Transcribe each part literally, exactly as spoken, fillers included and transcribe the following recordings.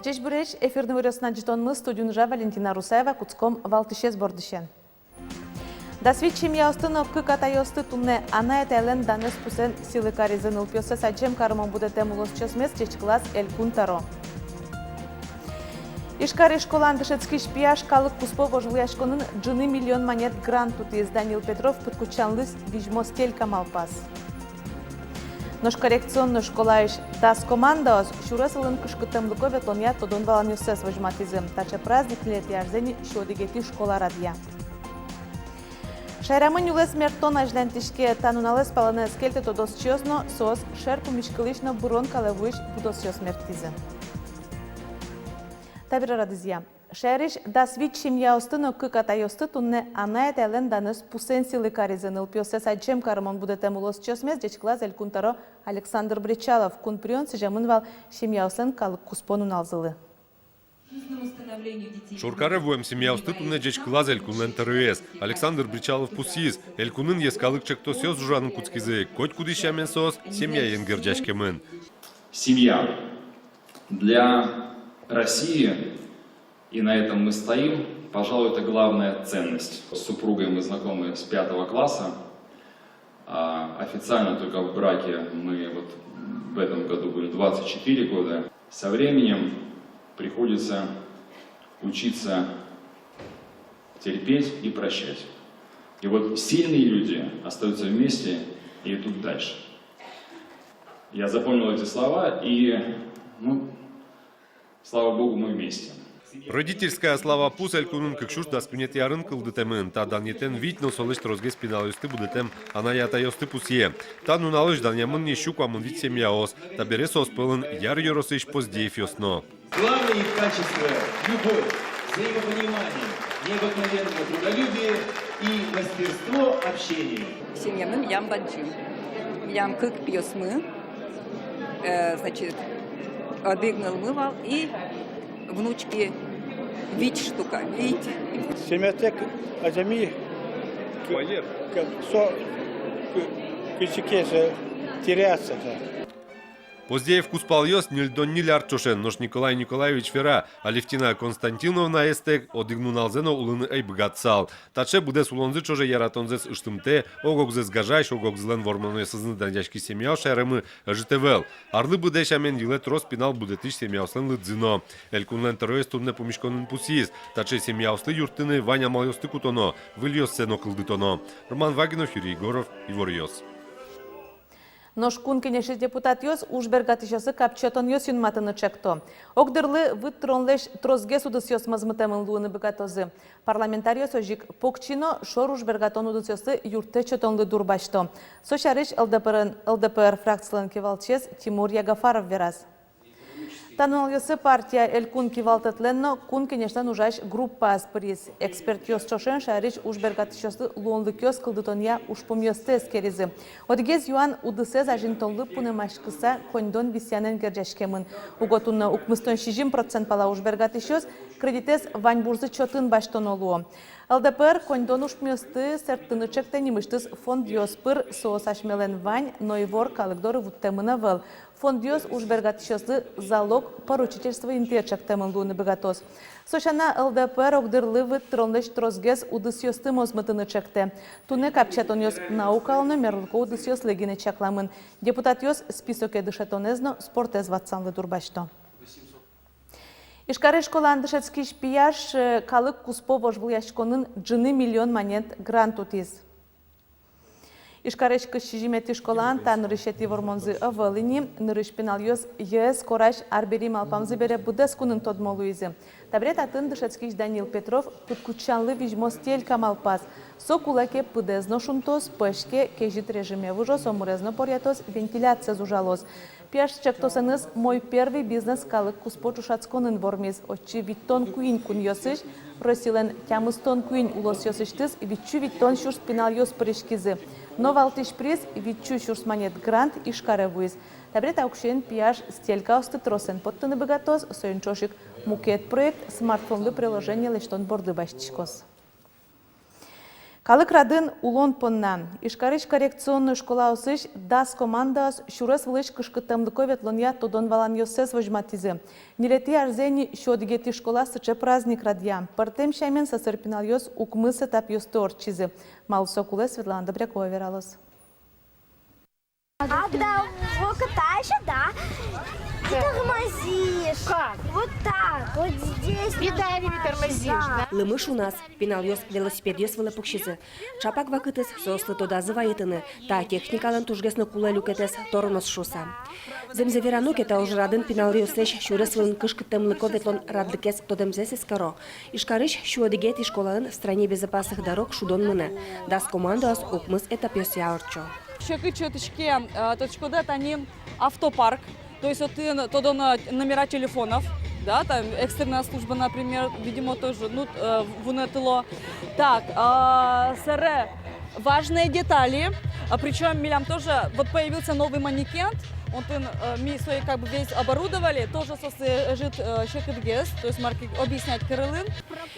Ӟечбуресь! Эфирын «Иворъёс» но ӝытонмы, студиын ужа Валентина Русаева. Кутском валтӥсез бордысен. Дас вить семьяосты но кык атайёсты туннэ анай-атайлэн данэз пусэн сӥлы каризы. Нылпиоссэс адӟем карымон будэтэм улосчиосмес ӟечкылаз Элькун Тӧро. Ижкарысь школаын дышетскись пияш калык куспо вожвылъяськонын ӝыны миллион манет грант утӥз. Данил Петров пыдкутчанлы визьмо стелька малпаз. Нош коррекционной школаысь «Тас» командаос сюрес вылын кышкыттэмлыко ветлонъя тодон-валанъёссэс возьматӥзы. Таӵе праздник ньылетӥ арзэ ини сю одӥгетӥ школа радъя. Шаерамы нюлэс мерттон азьланьтӥське. Та нуналэз палэнэ ӧз кельтэ тодосчиос но, соос шер пумиськылӥсь но бырон калэ вуись будосъёс мерттӥзы. Табере радызъя. Шаерысь дас вить семьяосты но кык атайёсты туннэ анай-атайлэн данэз пусэн сӥлы каризы. Нылпиоссэс адӟем карымон будэтэм улосчиосмес ӟечкылаз Элькун Тӧро Александр Бречалов. Кун приён сӥземын вал семьяослэн калык куспо нуналзылы. Шоркаре вуэм семьяосты туннэ ӟечкылаз Элькунлэн Тӧроез. Александр Бречалов пусйиз: Элькунын йӧскалык ӵектосъёс ужаны кутскизы. Котькудӥз сямен соос семьяен герӟаськемын. Семья для России, и на этом мы стоим, пожалуй, это главная ценность. С супругой мы знакомы с пятого класса. А официально только в браке мы вот в этом году будем двадцать четыре года. Со временем приходится учиться терпеть и прощать. И вот сильные люди остаются вместе и идут дальше. Я запомнил эти слова, и, ну, слава Богу, мы вместе. Родительская слава пус Элькунын кык сюрс дас куинетӥ арын кылдытэмын. Та данъетэн вить но солэсь тросгес пиналъёсты будэтэм анай-атайёсты пусъе. Та нуналозь данъямын ни сю куамын вить семьяос. Табере соос пӧлын Яр ёросысь Поздеевъёс но. Главное их качество — любовь, взаимопонимание, необыкновенное трудолюбие и мастерство общения. Семьямы милям бадӟым. Милям кык пиосмы, э, значит, одӥг нылмы вал и внучки вить штука, вить. Семьятэк адями к-, к-, со, к-, кызьы ке со теряться, да. Поздеев кузпалъёс ньыльдон ньыль ар ӵошен, нош Николай Николаевич вера: Алевтина Константиновнаез тэк одӥг нуналзэ но улыны ӧй быгатысал. Таӵе быдэс улонзы ӵоже яратонзэс ыштымтэ, ог-огзэс гажась, ог-огзылэн вормонъёсызны данъяськись семьяос шаерамы ӧжыт ӧвӧл. Арлы быдэ сямен йылэ трос пинал будэтӥсь семьяослэн лыдзы но. Элькунлэн Тӧроез туннэ пумиськонын пусйиз: таӵе семьяослы юрттыны вань амалъёсты кутоно, выльёссэ но кылдытоно. Роман Вагинов, Юрий Егоров, «Иворъёс». Нош Кун Кенешысь депутатъёс ужбергатӥсьёслы капчиятонъёс юнматыны ӵекто. Огдырлы выт тыронлэсь тросгес удысъёс мозмытэмын луыны быгатозы. Парламентарийёс озьы ик покчи но шор ужбергатон удысъёслы юрттэт сётонлы дурбасьто. Со сярысь ЛДПР-ын, ЛДПР фракцилэн кивалтӥсез Тимур Ягафаров вераз. Та нуналъёсы партия Элькун кивалтэтлэн но Кун Кенешлэн ужась группаез пыриз. Экспертъёс ӵошен шаерысь ужбергатӥсьёслы луонлыкъёс кылдытонъя ужпумъёсты эскеризы. Одӥгез юан удысэз азинтонлы пунэмаськыса коньдон висъянэн герӟаськемын. Уго туннэ укмыстон сизьым процент пала ужбергатӥсьёс кредитэз ваньбурзы чотын басьтоно луо. ЛДПР коньдон ужпумъёсты сэрттыны ӵектэ нимысьтыз фондъёс пыр. Соос асьмелэн вань, но ивор калык доры вуттэмын ӧвӧл. Фондъёс ужбергатӥсьёслы залог поручительство интые ӵектэмын луыны быгатоз. Со сяна, ЛДПР огдырлы выт тыронлэсь тросгес удысъёсты мозмытыны ӵектэ. Туннэ капчиятонъёс наукалы но мерлыко удысъёслы гинэ чакламын. Депутатъёс списоке дышетонэз но спортэз ватсанлы дурбасьто. Ижкарысь школаын дышетскись пияш, э, калык куспо вожвылъяськонын ӝыны миллион манет грант утӥз. Ижкарысь кызь сизьыметӥ школаын та нырысетӥ вормонзы ӧвӧл ини. Нырысь пиналъёс ЕС корась арбери малпамзы бере быдэс кунын тодмо луизы. Табере татын дышетскись Данил Петров пыдкутчанлы визьмо стелька малпаз. Со кулэ ке, пыдэз но шунтоз, пӧсь ке, кезьыт режиме выжоз, омырез но поръятоз, вентиляциез ужалоз. Пияш ӵектосэныз «Мой первый бизнес» калык куспо ӵошатсконын вормиз. Отчы витьтон куинь кунъёсысь, Россилэн тямыстон куинь улосъёсысьтыз витьсю витьтон сюрс пиналъёс пыриськизы. Но валтӥсь приз — витьсю сюрс манет грант — Ижкаре вуиз. Табере та уксёен пияш стелькаосты тросэн поттыны быгатоз, соин ӵош ик мукет проект смартфонлы приложение лэсьтон борды басьтӥськоз. Калык радын улон понна. Ижкарысь коррекционной школаосысь дас командаос сюрес вылысь кышкыттэмлыко ветлонъя тодон-валанъёссэс возьматӥзы. Ньылетӥ арзэ ини сю одӥгетӥ школа сыӵе праздник радъя. Пӧртэм сямен сӧсыр пиналъёс укмыс этапъёсты ортчизы. Малы со кулэ, Светлана Добрякова вералоз. А когда вот катаешься, да, и тормозишь. Как? Вот так, вот здесь. Педали не тормозишь, да? Лымы шуназ, пиналъёс велосипедъёс вылэ пуксизы. Ӵапак вакытэз соослы тодазы вайытыны, та техникалэн тужгес но кулэ люкетэз тормоз шуыса. Зэмзэ верано ке, та ужрадын пиналъёслэсь сюрес вылын кышкыттэмлыко ветлон радлыкез тодэмзэс эскеро. Ижкарысь сю одӥгетӥ школаын «В стране безопасных дорог» шудон мынэ. Дас командаос укмыс этапъёсъя ортчо. Секыт сётӥське, э, тодӥськоды-а тани, автопарк. То есть отын тодоно номера телефонов, да, там экстренная служба, например, видимо, тоже, ну, э, вунэтыло. Так, а, собере важные детали. А, причём милям тоже вот появился новый манекен. Отын, э, ми сое как бы весь оборудовали, тоже соослы ӧжыт, э, секытгес, то есть мар ке объяснять карылӥм.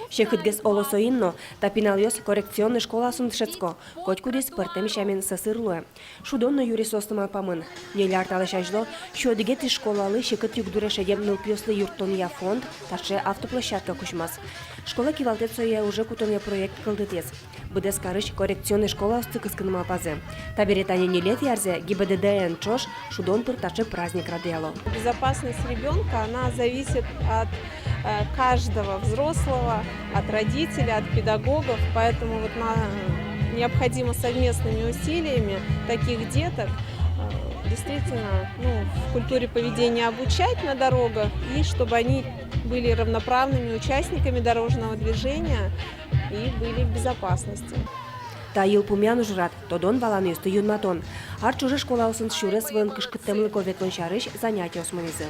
Секытгес, оло, соин но, та пиналъёс коррекционной школаосын дышетско, котькудӥз пӧртэм сямен сӧсыр луэ. Шудон но юри соослы малпамын. Ньыль ар талэсь азьло сю одӥгетӥ школалы секыт югдуре шедем нылпиослы юрттонъя фонд таӵе автоплощадка кузьмаз. Школа кивалтэт сое уже кутонъя проект кылдытӥз. Быдэс карысь коррекционной школаосты кыскыны малпазы. Табере тани ньылетӥ арзэ ГИБДД-ен ӵош шудон пыр таӵе праздник радъяло. Безопасность ребёнка, она зависит от, э, каждого взрослого, от родителей, от педагогов. Поэтому вот на-, необходимо совместными усилиями таких деток, э, действительно, ну, в культуре поведения обучать на дорогах, и чтобы они были равноправными участниками дорожного движения и были в безопасности. Та йылпумъян ужрад — тодон-валанъёсты юнматон. Ар ӵоже школаосын сюрес вылын кышкыттэмлыко ветлон сярысь занятиос мынӥзы.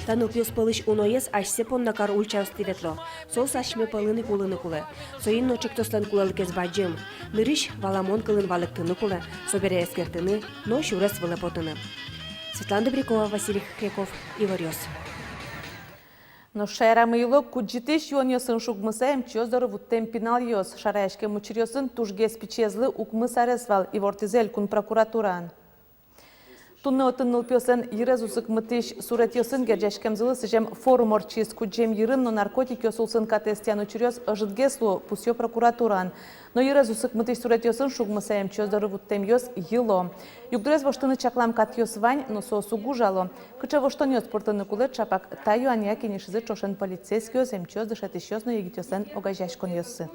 Та нылпиос пӧлысь уноез асьсэ понна кар ульчаосты ветло. Соос асьме пӧлын ик улыны кулэ. Соин но ӵектослэн кулэлыкез бадӟым. Нырысь валамон кылын валэктыны кулэ, собере эскерыны но сюрес вылэ потыны. Светлана Добрякова, Василий Хохряков, «Иворъёс». Нош шаерамы йыло кудӟытӥсь юонъёсын шугмыса эмчиос доры вуттэм пиналъёс. Шараяськем учыръёсын тужгес пичиезлы укмыс арес вал, ивортӥзы элькун прокуратураын. Туннэ отын нылпиослэн йырез усыкмытӥсь суретъёсын герӟаськемзылы сӥзем форум ортчиз. Кудӟем йырын но наркотикъёс улсын катэз тӥян учыръёс ӧжытгес луо, пусъё прокуратураын. Но йырез усыкмытӥсь суретъёсын шугмыса эмчиос доры вуттэмъёс йыло. Югдурез воштыны чаклам катъёс вань, но соос уг ужало. Кыӵе воштонъёс пыртыны кулэ, ӵапак та юанъя кенешизы ӵошен полицейскийёс, эмчиос, дышетӥсьёс но егитъёслэн огазеяськонъёссы.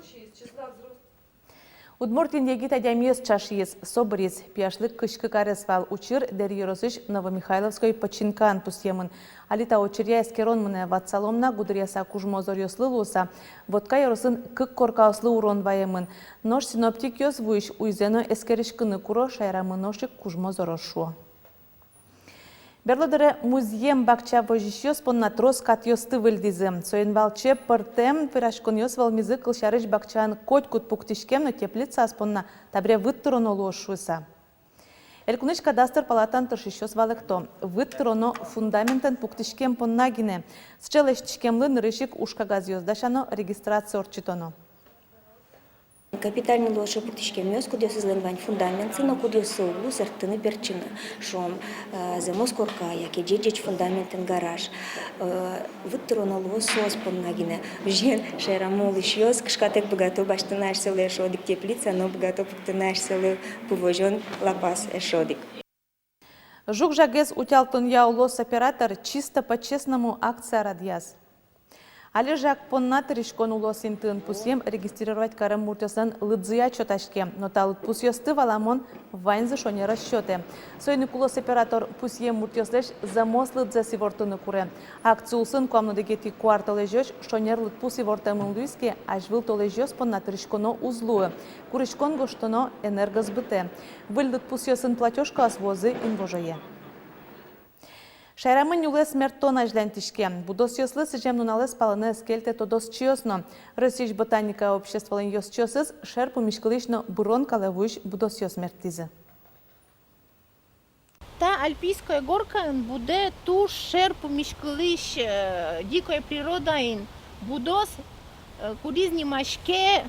Удмуртиын егит адямиез чашъиз, со быриз. Пияшлы кызь кык арес вал. Учыр Дэри ёросысь Новомихайловской починкаын пусъемын. Али та учыръя эскерон мынэ. Ватсалом на, гудыръяса кужмо зоръёслы луыса, Вотка ёросын кык коркаослы урон ваемын. Нош синоптикъёс вуись уйзэ но эскериськыны куро, шаерамы нош ик кужмо зороз шуо. Берло дыре музъем-бакча возисьёс понна трос катъёсты выльдӥзы. Соин валче пӧртэм вераськонъёс вӧлмизы, кылсярысь, бакчаын котькуд пуктӥськем но теплицаос понна табере выт тыроно луоз шуыса. Элькунысь кадастр палатаын тыршисьёс валэкто: выт тыроно фундаментэн пуктӥськем понна гинэ. Сыӵе лэсьтӥськемлы нырысь ик ужкагазъёс дасяно, регистрация ортчытоно. Капитальный луоз шуо пуктӥськемъёс, кудъёсызлэн вань фундаментсы но кудъёссы уг луы сэрттыны-пертчыны. Шуом, э, зэмос корка яке ӟеч-ӟеч фундаментэн гараж. Э, выт тыроно луоз соос понна гинэ. Озьыен, шаерамы улӥсьёс кышкатэк быгато басьтыны асьсэлы эшшо одӥг теплица но быгато пуктыны асьсэлы пу возён лапас эшшо одӥг. Жуг-жагез утялтонъя улос оператор «Чисто по-честному» акция радъяз. Али жаг понна тыриськон улос интыын пусъем регистрировать карем муртъёслэн лыдзыя чотаське. Но та лыдпусъёсты, валамон, ваньзы шонер ӧз сётэ. Соин ик улос оператор пусъем муртъёслэсь зэмос лыдзэс ивортыны куре. Акци улсын куамын одӥгетӥ куартолэзёзь шонер лыдпус ивортэмын луиз ке, азьвыл толэзьёс понна тыриськоно уз луы. Куриськон гожтоно энергосбытэ. Выль лыдпусъёсын платёжкаос вуозы инвожое. Шаерамы нюлэс мерттон азьланьтӥське. Будосъёслы сӥзем нуналэз палэнэ ӧз кельтэ тодосчиос но. Россиысь ботаника обществолэн ёзчиосыз шер пумиськылӥсь но бырон калэ вуись будосъёс мерттӥзы. Та Альпийской горкаын будэ туж шер пумиськылӥсь, э, дикой природаын будос, э, кудӥз нимаське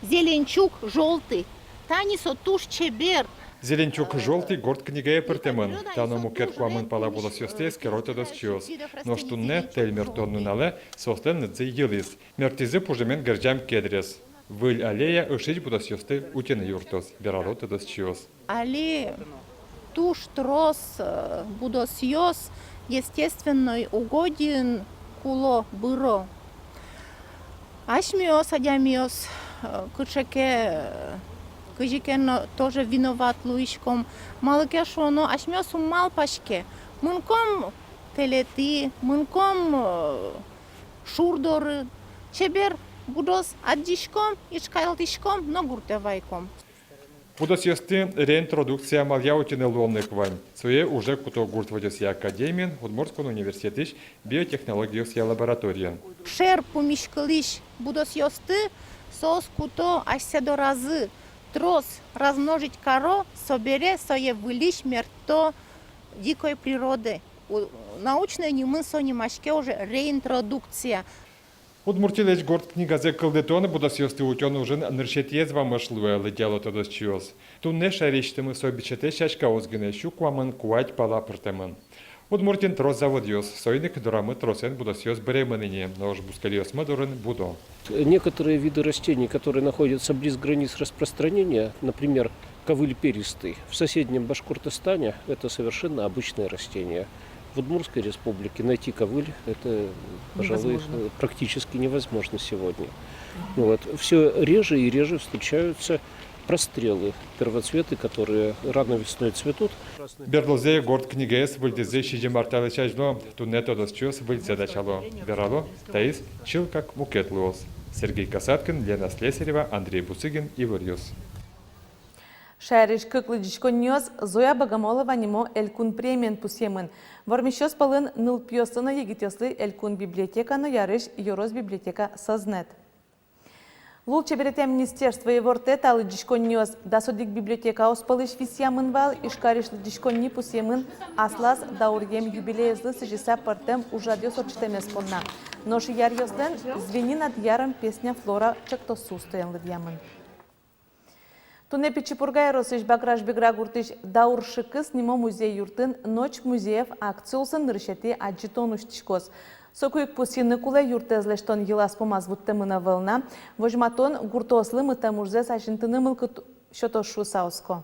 зеленчук жёлтый. Тани со туж чебер. Зеленчук жёлтый горд книгае пыртэмын. Та но мукет куамын пала будосъёсты эскеро тодосчиос. Нош туннэ, тэль мерттон нуналэ, соослэн лыдзы йылӥз. Мерттӥзы пужымен герӟам кедрез. Выль аллея ышысь будосъёсты утьыны юрттоз, верало тодосчиос. Али туж трос, э, будосъёс естественной угодиын куло, быро. Асьмеос, адямиос, э, кыӵе ке, э, кызьы ке но тоже виноват луиськом. Малы ке шуоно, асьмеос ум малпаське. Мынком тэлетӥ, мынком, э, шур доры. Чебер будос адӟиськом, ишкалтӥськом но гуртэ вайком. Будосъёсты реинтродукция амалъя утьыны луонлык вань. Сое уже куто гурт возёсъя академиын, Удмурт кун университетысь биотехнологиосъя лабораториын. Шер пумиськылӥсь будосъёсты соос куто асьсэ доразы, трос размножить каро, собере сое выльысь мертто дикой природае. У-, научной нимын со нимаське уже реинтродукция. Удмуртилэсь горд книгазэ кылдытон, будосъёсты утён ужын нырысетӥез вамыш луэ, лыдъяло тодосчиос. Туннэ шаерысьтымы со бичетэ сяськаос гинэ, сю куамын куать пала пыртэмын. Удмуртиын трос заводъёс, соин ик дорамы тросэн будосъёс быремын ини, нош бускельёсмы дорын будо. Некоторые виды растений, которые находятся близ границ распространения, например, ковыль перистый, в соседнем Башкортостане это совершенно обычное растение. В Удмуртской республике найти ковыль — это, пожалуй, невозможно. Э, практически невозможно сегодня. Ну вот, всё реже и реже встречаются прострелы, первоцветы, которые рано весной цветут. Берлозэ горд книгаез выльдӥзы сизьым ар талэсь азьло, туннэ тодосчиос выльзэ дасяло. Верало, таиз чылкак мукет луоз. Сергей Касаткин, Лена Слесарева, Андрей Бусыгин, «Иворъёс». Шаерысь кык лыдӟиськонниос Зоя Богомолова нимо элькун премиен пусъемын. Вормисьёс пӧлын нылпиослы но егитъёслы элькун библиотека но Ярысь ёрос библиотека сӧзнэт. Лулчеберетъя министерство ивортэ: та лыдӟиськонниос дас одӥг библиотекаос пӧлысь висъямын вал. Ижкарысь лыдӟиськонни пусъемын аслаз дауръем юбилеезлы сӥзьыса пӧртэм ужрадъёс ортчытэмез понна. Нош Яръёслэн «Звени над Яром песня Флора» ӵектоссы устоен лыдъямын. Туннэ Пичи Пурга ёросысь Баграш-Бигра гуртысь «Даур шыкыс» нимо музей юртын «Ночь музеев» акци улсын нырысетӥ адӟытон усьтӥськоз. Соку ик пусйыны кулэ, юртэз лэсьтон йылаз-пумаз вуттэмын ӧвӧл на. Возьматон гуртоослы мытэм ужзэс азинтыны мылкыд сётоз шуыса оско.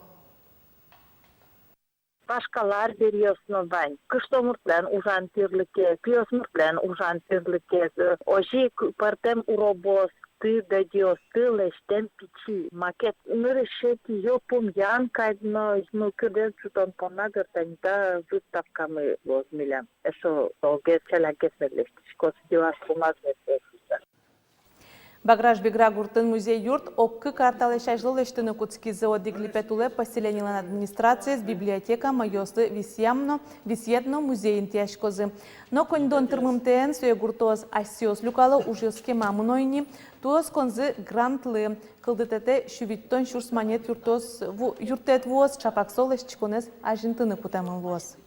Вашкала арбериос но вань. Кышномуртлэн ужан тӥрлыкез, пиосмуртлэн ужан тӥрлыкез. Озьы ик пӧртэм уробоосты, дӧдьыосты лэсьтэм пичи макет. Нырысетӥ йылпумъян кадь но, ну, кылдэм ӝутон понна, дыр, тани та выставкамы луоз милям. Эшшо огез, ӵалякгес мед лэсьтӥськоз, йылаз-пумаз мед луоз шуыса. Баграш-Бигра гуртын музей юрт ог кык ар талэсь азьло лэсьтыны кутскизы. Одӥг липет улэ поселенилэн администрациез, библиотека, мӧйыослы висъям но, висъет но музей интыяськозы. Но коньдон тырмымтэен сое гуртоос асьсэос люкало, ужъёс кема мыно ини. Туэ осконзы грантлы. Кылдытэтэ сю витьтон сюрс манет юртоос ву-, юрттэт вуоз, ӵапак со лэсьтӥськонэз азинтыны кутэмын луоз.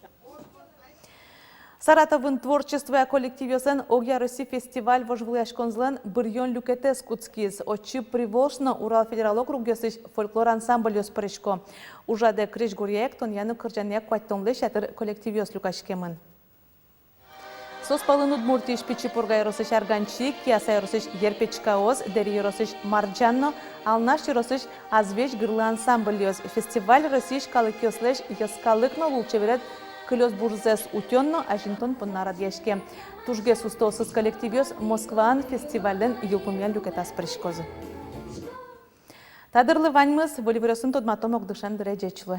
Саратовын творчествоя коллективъёслэн огъяроссий фестиваль-вожвылъяськонзылэн быръён люкетэз кутскиз. Отчы Приволжск но Урал федерал округъёсысь фольклор ансамбльёс пырисько. Ужрадэ крезьгуръя, эктонъя но кырӟанъя куатьтонлэсь ятыр коллективъёс люкаськемын. Соос пӧлын Удмуртиысь Пичи Пурга ёросысь «Арганчи», Кияса ёросысь «Ерпечкаос», Дэри ёросысь «Марӟан» но Алнаш ёросысь «Азвесь гырлы» ансамбльёс. Фестиваль Россиысь калыкъёслэсь йӧскалык но лулчеберет кылёсбурзэс утён но азинтон понна радъяське. Тужгес устоосыз коллективъёс Москваын фестивальлэн йылпумъян люкетаз пыриськозы. Та дырлы ваньмыз. Выль иворъёсын тодматом ог дышем дыре. Ӟеч луэ.